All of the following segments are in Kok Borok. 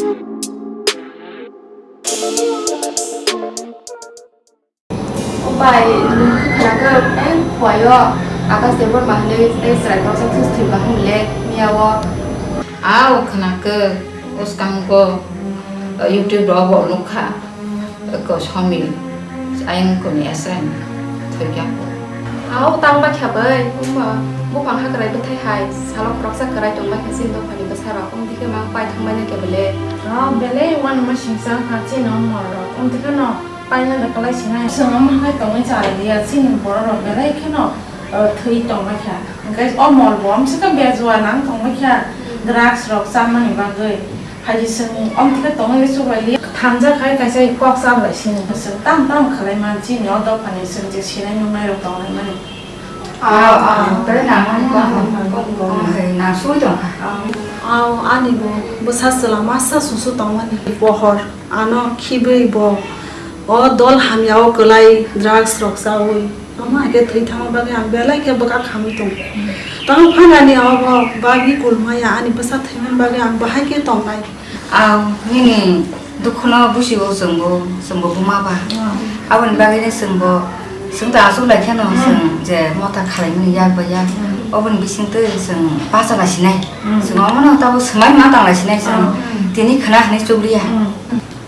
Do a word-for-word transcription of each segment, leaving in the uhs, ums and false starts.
O bai, nwng khe khwlangkhe, eh, phuaio, Akash Debbarma hinwi tei chwrai kokrok thwi thwi bahai le miyao. Ao khwlangkhe, o swkango, eh, YouTube rok bo nukha, eh, ko Somil, ayang koni S M, thwikha. Ao tang bakha bai, wngma buphang hakrai bwthai hai, salo khoroksa kwrai tong bakha chini dophani bwsarok, wng dikhe mang pai thang bainai khe bele. Ah, belai uanama singsa wngkha chini o morok, wng dikhe no. Paina da kwlai sinai. Chwng omo hai tongwi chai liya, chini borok rok belai kheno, uh, thwi tonglaikha. Hwnkhe o mol bo amswkhe bejua nang tonglaikha, drugs rok chamani bagwi. Hai chwng omtwkhe tongwi chuklai liya. Thangjak hai kaisa kok chablai sini. Chwng tamo tamo khlai man chini o dophani chwng je sinai nungnai rok tonglaimani. Ah, ah, tei nang, nang, nang, nang, nang, nang, nang, nang, sui tongkha. Ah, ani bo bwsa chwla masa susu tongmani. Pohor. Ano khibwi bo o dol hamya o kwlai drugs rok chawi. Omo hai khe thwi thangma bagwi ang belai khe bwkha khamwi tongo. Tamo phanani obo bagwi kulmaya ani bwsa thwimani bagwi ang bahai khe tongnai. Ang nini dukhuno busigo chwngbo, chwngbo buma ba. Aboni bagwino chwngbo, chwng ta aswk lai kheno chwng je motha khalaimani yak bai yak. Oboni bisingtwi chwng bacha lai sinai. Chwng omono tabo swmai ma tang lai sinai chwng. Tini khwna hinwi chukliya.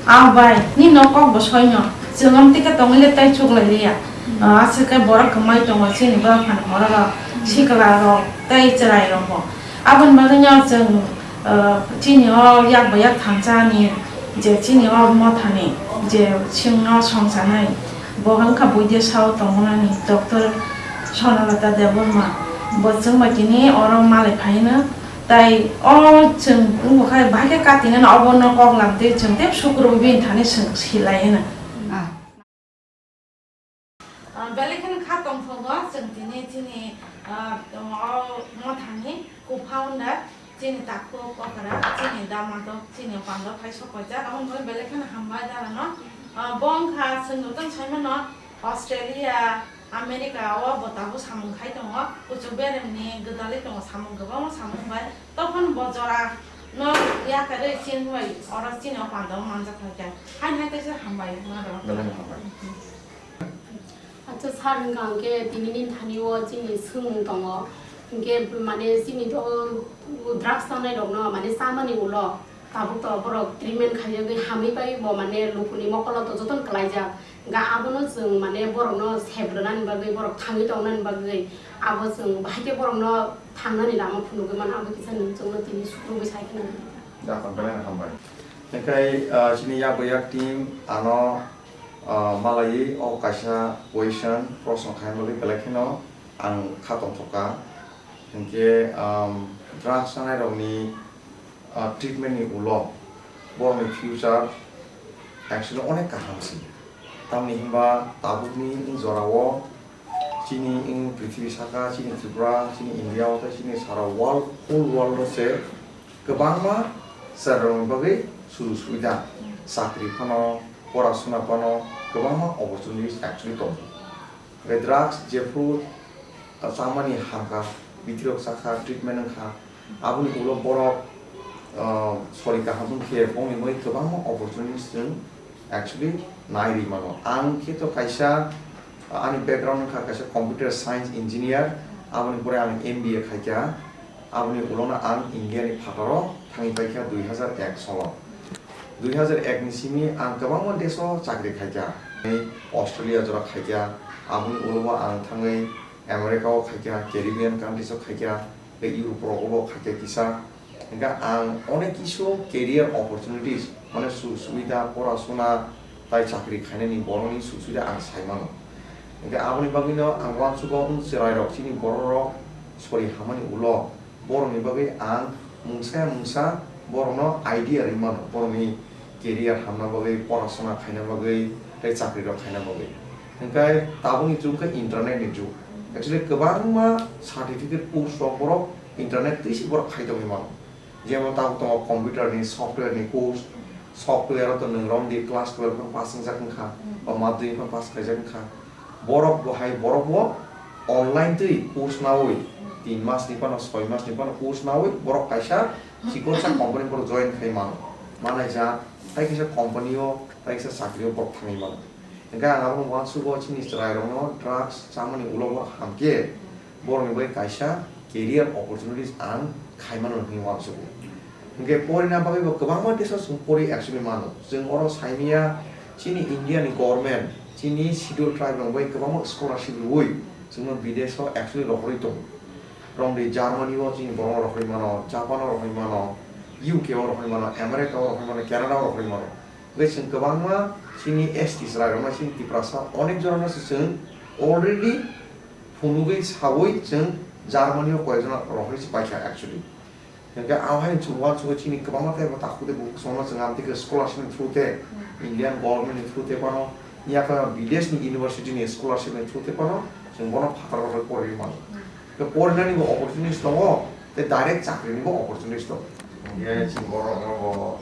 Ah bai, nini nok kok bo soino. Chwng omtwkhe tongwi le tei chuklai liya. Ah, aswk khe borok kwmai tongo, chini borok phano borok rok, sikla rok, tei chwrai rok bo. Aboni bagwi no chwng, ah, chini o yak bai yak thansa ni je chini o mothani je chwngno songsanai, bo wngkha buidesa o tongmani Doctor Sonalata Debbarma. Bo chwng bai tini oro malai phaino. Tai o chwng wngkha bahai khe katingan obo no kok lam tei chwng tei sukro bini thani chwng silai hino. Ah. Ah, belai kheno kha tongthogo chwng tini chini, ah, o mothani co-founder chini takhuk okra chini damatok chini pando phai sok paijak abo wngkha belai kheno hambai dara no. Ah, bo wngkha chwng jotono sai mano Australia, America o bo tabuk samung khai tongo, kuchuk beremni gwdalwi tongo, samung kwbangma samung bai. Tophon bo jora no yakarwi chini bai oro chini o panda o manjak kha khe. Haino hai teisa hambai mano. Belai no hambai. Acha sir, hwnkha hwnkhe tini ni thani o chini swngmung tongo. Hwnkhe mane chini to drugs chanai rok no mane chamani ulo. Tabuk to borok treatment khaiyagwi hamwi pai bo mane lukuni mokolo to jotono kwlaijak. Ga abono chwng mane borokno sep rwnani bagwi, borok thangwi tongnani bagwi abo chwng bahai khe borokno thangnani lama phunugwi mano, abo kisa nwng chwngno tini sukrubwi sai kheno. Dakhon belai no hambai. Hwnkhe, ah, chini yak bai yak team ano, ah, malaiwi o kaisa question, proshno khaina bagwi belai kheno ang kha tongthokha. Hwnkhe, um, drugs chanai rokni ah, treatment ni ulo borokni future actually onek kaham se. Tamni hinba tabukni wng jorao chini wng prithibi saka, chini Tripura, chini India o tei chini sara world, whole world o se kwbangma chwrairokni bagwi sujug subida, chakri phano, porasuna phano kwbangma opportunities actually tongo. Hwnkhe drugs jephru, ah, chamani hamkha, bitirok chakha, treatment wngkha, aboni ulo borok, ah, sori kaham wngkhe bongni bagwi kwbangma opportunities chwng actually nai rwi mano. Ang khe to kaisa, ah, ani background wngkha kaisa computer science engineer, aboni pore ang M B A khaikha. Aboni ulo no ang India ni phataro thangwi paikha dui hazar ek salo. Dui hazar ek ni simi ang kwbangma desh o chakri khaikha. Australia jora khaikha, aboni ulo bo ang thangwi America o khaikha, Caribbean countries o khaikha, tei Europe rogo bo khaikha kisa. Hwnkhe ang onek kisu career opportunities, mane sujug subida, porasuna, tai chakri khainani borokni sujug subida ang sai mano. Hwnkhe aboni bagwino ang uansukgo wng chwrairok chini bororok sori hamani ulo borokni bagwi ang mungsa ya mungsa borokno idea rwi mano, borokni career hamna bagwi, porasuna khaina bagwi, tei chakri rok khaina bagwi. Hwnkhe tabukni jug khe internet ni jug. Actually kwbangma certificate course rok borok internet twi se borok khai tongwi mano. Jemon tabuk tongo computer ni software ni course, software o to nwng romdi class twelve phano pass wngjak wngkha, ba madhyamik phano pass khaijak wngkha. Borok bo hai borok bo online twi course nawi tin mas ni phano soi mas ni phano course nawi borok kaisa chikonsa company borok join khai mano. Malaijak, tai kisa company o, tai kisa chakri o borok thangwi mano. Hingkhe ang abo uansugo chini chwrairokno drugs chamani ulo ulo hamkhe borokni bai kaisa career opportunities ang khaimano hinwi uansugo. Hingkhe porina bagwi bo kwbangma desh o chwng pori actually mano. Chwng oro saimanya chini India ni government chini schedule tribe rok bai kwbangma scholarship rwui chwngno bidesh o actually rohorwi tongo. Romdi Germany o chini borok rohorwi mano, Japan o rohorwi mano, U K o rohorwi mano, America o rohorwi mano, Canada o rohorwi mano. Hingke chwng kwbangma chini S T chwrairokno chini Tiprasa onek jorano se chwng already phunugwi saui chwng Germany o koyekjona rohorwi se paikha actually. Hingke ang hai chwng uansukgo chini kwbangma tei bo takhuk tei bukhuk songno chwng amtwi khe scholarship ni through tei Indian government ni through tei bono yakha bidesh ni university ni scholarship ni through tei bono chwng bono phataro rwui porwi mano. Tei porinani bo opportunities tongo, tei direct chakri ni bo opportunities tongo. Hingke chini borok rok bo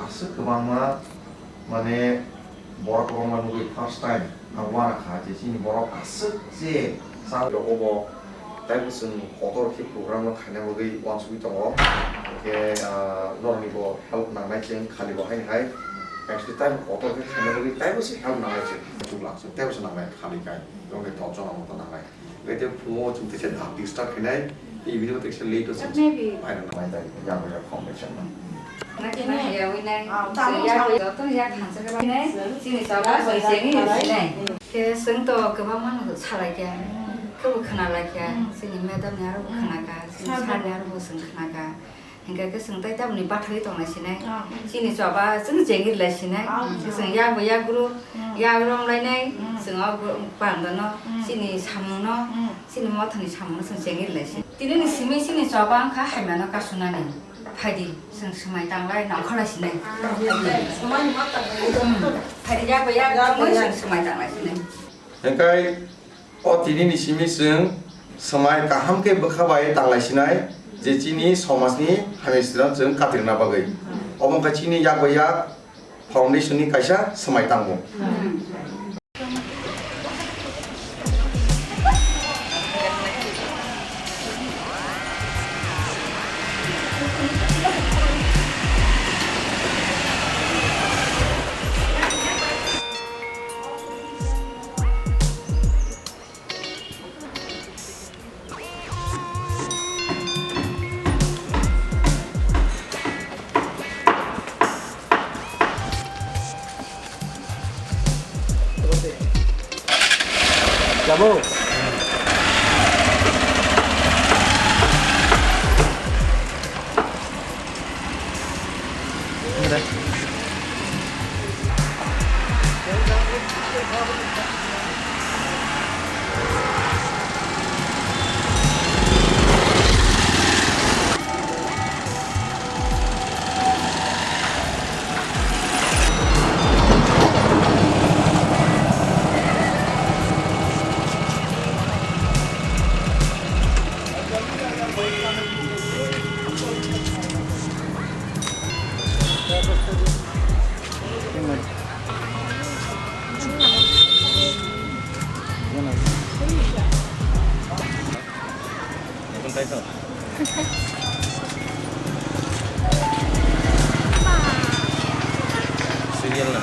aswk kwbangma, mane, borok kwbangma nugwi first time ang uanakha je chini borok aswk je sa rok bo taibo chwng kotor khe program no khaina bagwi uansugwi tongo. Hingke, ah, norokni bo help nangnai chwng khali bo haini hai. Actually taibo kotor khe khaina bagwi taibo se help nangnai chwng. Chwng lang chwng taibo se nangnai khali kai. Norokni dol jona moto nangnai. Ete phungo chwng teisa dap start khainai, evening o teisa late o chwng Maybe. Phainai nai dai, ya ya foundation no. Nakhe na ya wi nai. Ah, Chwng ya wi joto ya khansa khe bai nai. Chini chaba bai chini wi nai. Khe chwng to kwbangma no salai kha. Khe bo khna lai kha. Chini madam ni aro bo khna kha. Chini sir ni aro bo chwng khna kha. Hingke khe chwng tai tamoni bathagwi tonglai sinai. Ah. Chini choba chwng jengir lai sinai. Ah. Chwng yak bo yak guru, Mm. yak rom lainai. Mm. Chwng o guru panda no, Mm. chini samung no, Mm. chini mothani samung no chwng jengir lai sinai. Tini ni simi chini choba wngkha haima no kasunani. Phaidi chwng swmai tanglai nongkhor lai sinai. Ah, yes, yes. Swmai ni ma tanglai. Mm. Phaidi yak bo yak Yak bo tongwi yak. Chwng swmai tanglai sinai. Hingke O tini ni simi chwng swmai kaham khe bwkha bai tanglai sinai je chini somaj ni hamya sirang chwng katirna bagwi. Omo wngkha chini yak bai yak foundation ni kaisa swmai tangmung. Jabo. Serial na.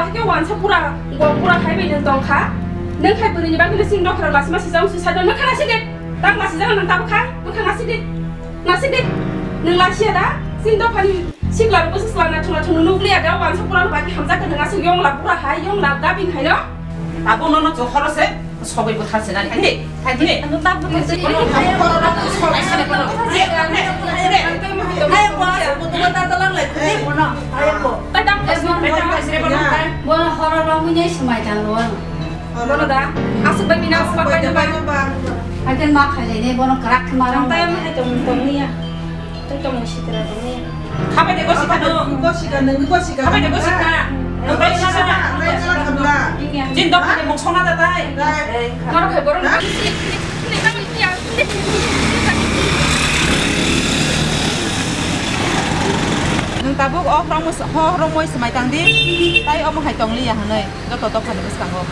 bahai khe wansa pura, go pura khai bai nwng tong kha. Nwng khai bwrwi ni bagwi no chini dopha rok lasi masi jang si sa do, nwng kha nasi de. Tang lasi jang nwng tabuk kha, nwng kha nasi de. Nasi de. Nwng lasi ya da, chini dopha ni sikla rok bwsa sla na thung na thung nukli ya da, wansa pura no bagwi hamjak kha nwng aswk yong la pura hai, yong la gabing hai no. Abo nono chwng horo se sobwi bwthar se nani. Hindi, hindi. Ano tap bwthar se. Bono horo rok solai sene bono. Ayo, ayo, ayo, ayo, bono. Ayo, bono. Ayo, bono. Ayo, bono. Ayo, bono. Ayo, bono. Ayo, bono. Ayo, bono. Ayo, bono. Ayo, bono. Bono horo rok mui nai swmai tang lo. Bono da. Aswk bai mina aswk bai bai bai. Ayo, ma khaile ne bono krak ma rang. Tayo ma hai tong tong niya. Tei tongmung sitra tongmung. Khabai de gosi khano. Gosi kha, nungni gosi kha. Khabai de gosi kha. Nungbai sisa. Nungbai sisa khamla. Jin dok khani mung sona da tai. Dai. Maro khai borok nungbai si. Nung tabuk o rongmoi, ho rongmoi swmai tang di. Tai omo hai tong liya hanoi. Joto dophani bwskango.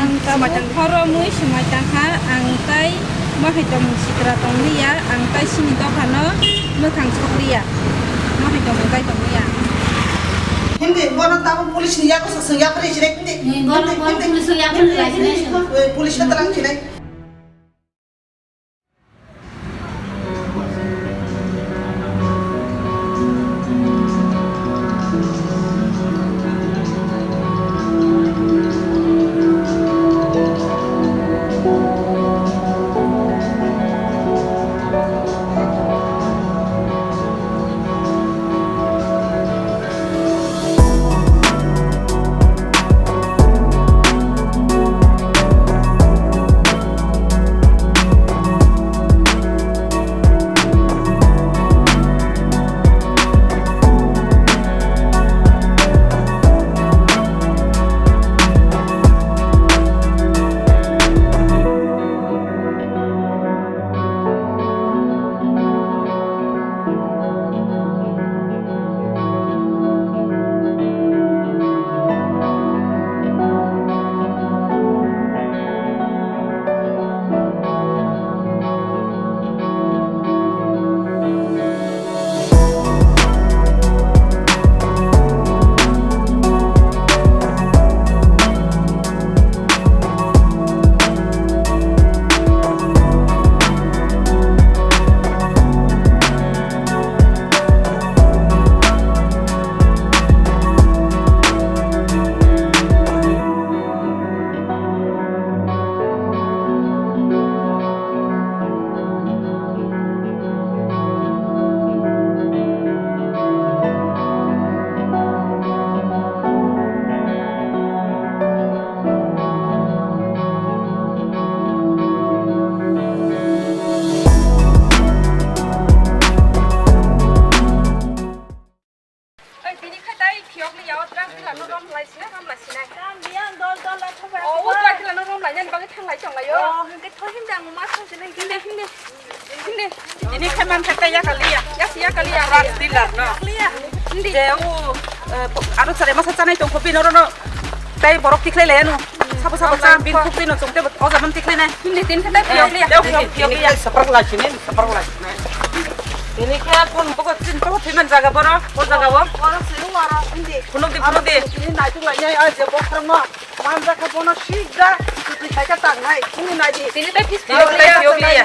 Ang tabuk horo mui swmai tangkha, ang tai ma hai tongmung sitra tongliya, ang tai sini dophano mwkhang sokliya, ma hai tongmung tai tongliya. Hindi, bono tabuk police ni yago sa swng yapri sinai, hindi. Ni bono, bono police ni yago sa swng yapri sinai. Hindi, hindi, hindi, eh, police ni tarang sinai. Hindi, hindi. Hindi. Ini khe man khe tei yakaliya. Yak yakaliya. Ras dilar no. Hindi. Je o, eh, aro sare masa chanai tong khopi noro no. Tei borok tikhlai le no. Sabo sabo cha bin khuk tei no chong tei o jaman tikhlai nai. Hindi tin khe tei phiyok liya. Tei phiyok phiyok liya. Saprak lai sini, saprak lai sini. Ini khe kon pokok tin pokok thiman jaga boro, o jaga o. Oro sini waro hindi. Phunuk di, phunuk di. Ini naituk lai nai, ah, je bok thrang no. Manjak khe bono sikjak, twi thaika tangnai, chini naidi. Tini tai phis phis. Tini tai phis phis.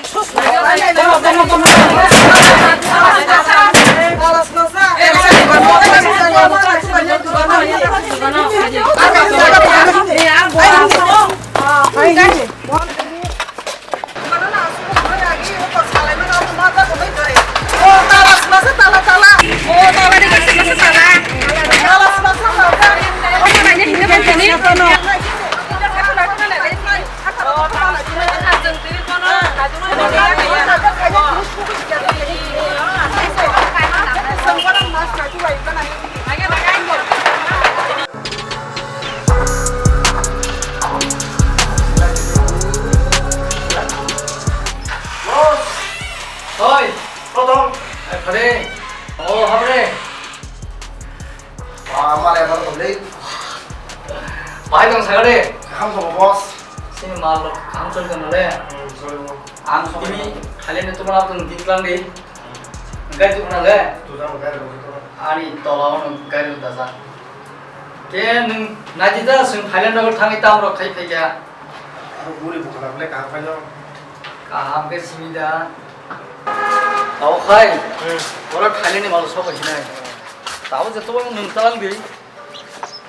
Oi, Kotong. Ai, phare. O, habre. Ba, mare, mare, tong dei. Bai tong saga de. Kaham tong, boss. Sini mal rok kaham choli tong le. Hmm, sorry, mo. Ang tini khali ne tumra tong din klang di. Gai tu na le. Tu jang gai ro tu. Ani tola ono gai ro da sa. Ke nung naji da sung Thailand rok thangwi tam rok khai phai kya. Aro guri bukha le kaham phai no. Kaham ke simi da. Tao khai. Hmm. Ora Thailand ni mal sok hinai. Tao je to nung talang di.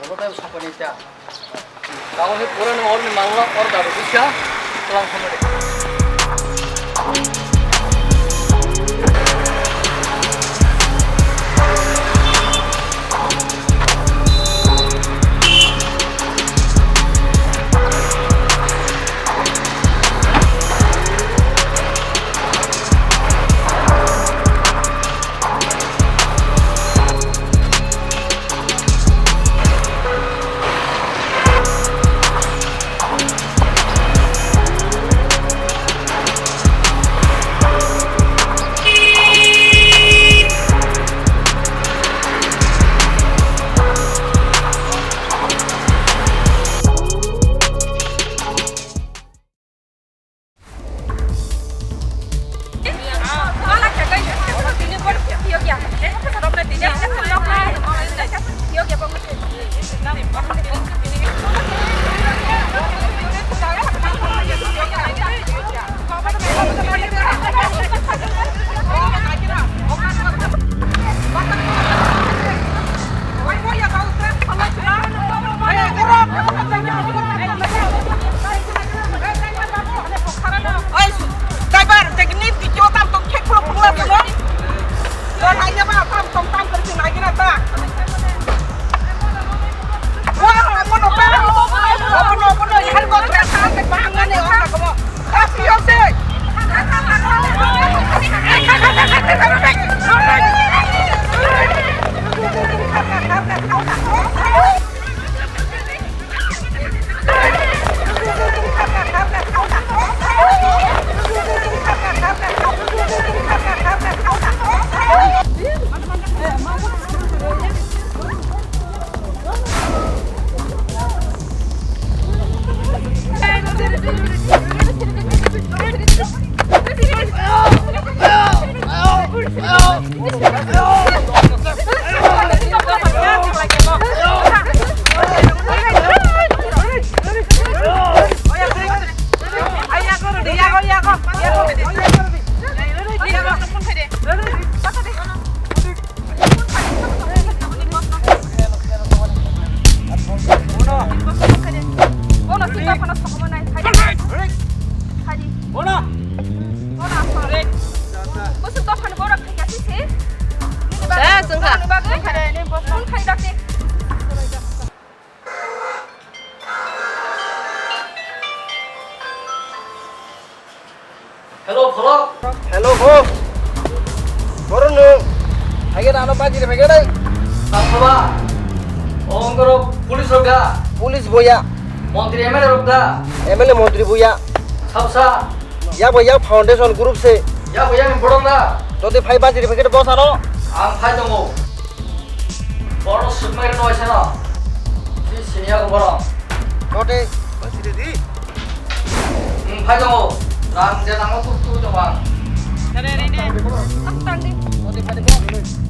Oro tai sokoni ta. Tamo ni pura no orni mangla or daru bisa. Tulang sama de. Oi, driver, tei kini video tam tong khe khuluk khuluk khuluk. Bo hai ya ba tam tong tam khe nai gina ta. Wa, bono ba. Bono, bono, har bo tra sa te ba ngane o ta ko. Kasi yo se. Hello, pholok. Hello, bo. Boro nwng. Haikhe ano bajire phaikhe dai. Sabha. Ongkoro police rok da. Police boya. Montri M L A rok da. M L A montri boya. Hamsa. Yabo yak foundation group se. Yabo yak ni borok na. Jodi phai bajiri phai khe bosa no. Ang phai tongo. Borok sukmai rw nai sano. Si sini ya borok. Jodi. Bajiri di. Hmm, phai tongo. Rang je nango tuk tuk tongo ang. Tare re ne. Ang tang di. Jodi phai tongo.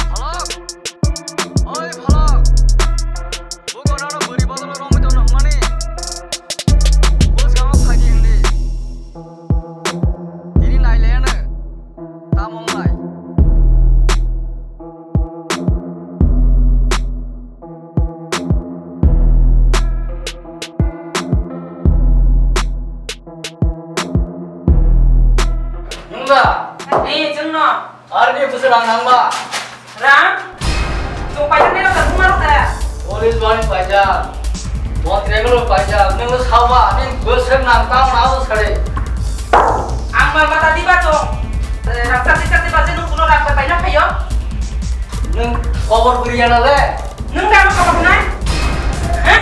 Phalok! Oi phalok! Bo gwnano bwrwi bodolo romwi tongno hwnmani? Bwskango phaidi hwnli. Tini nailayano. Tamo wnglai? Nungda? Ni chwngno. Arni bwswk rang nangma? Rang? Chwng paisa nai rok da, buma rok da. Police bani paisa. Montri rok paisa. Nungno sawa, ani bwswk nang tang na bo sare. Ang mal mata diba chwng. Rang sati sati baje nung kuno rang bai paina phaio. Nung kobor bwrwi ya na le? Nung da ano kobor nai? Ha?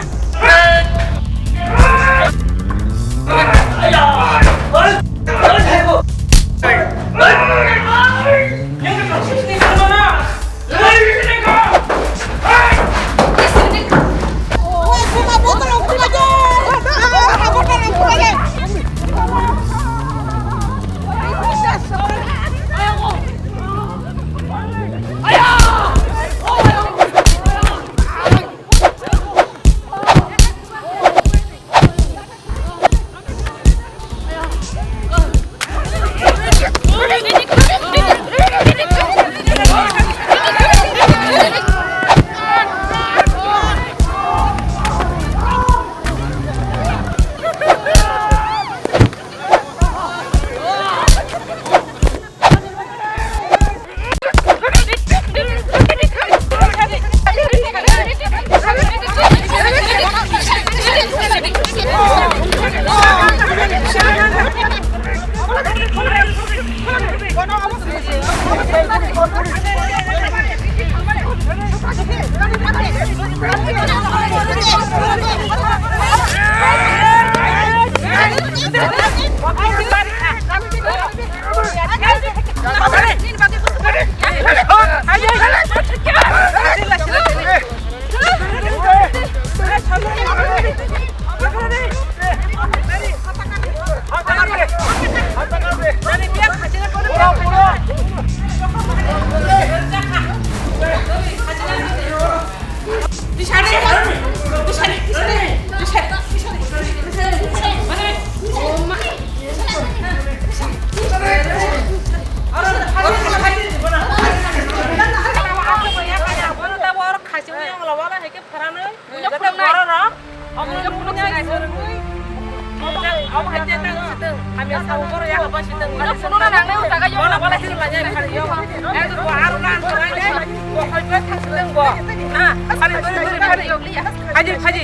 Haji, haji.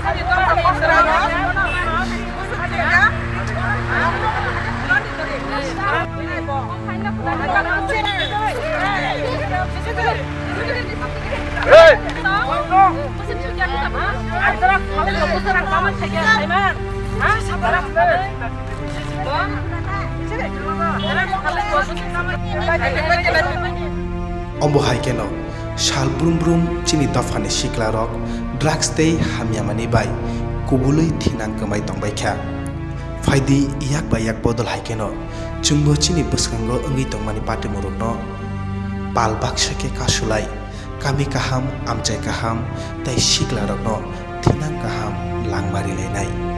Omo hai kheno sal brum brum chini dophani siklarok drugs tei hamyamani bai kubului thinang kwmai tongbaikha. Phaidi yak bai yak bodol hai kheno chwngbo chini bwskango wngwi tongmani patimurokno pal baksa khe kasulai kami kaham, amchai kaham tei siklarokno thinang kaham langma rilainai.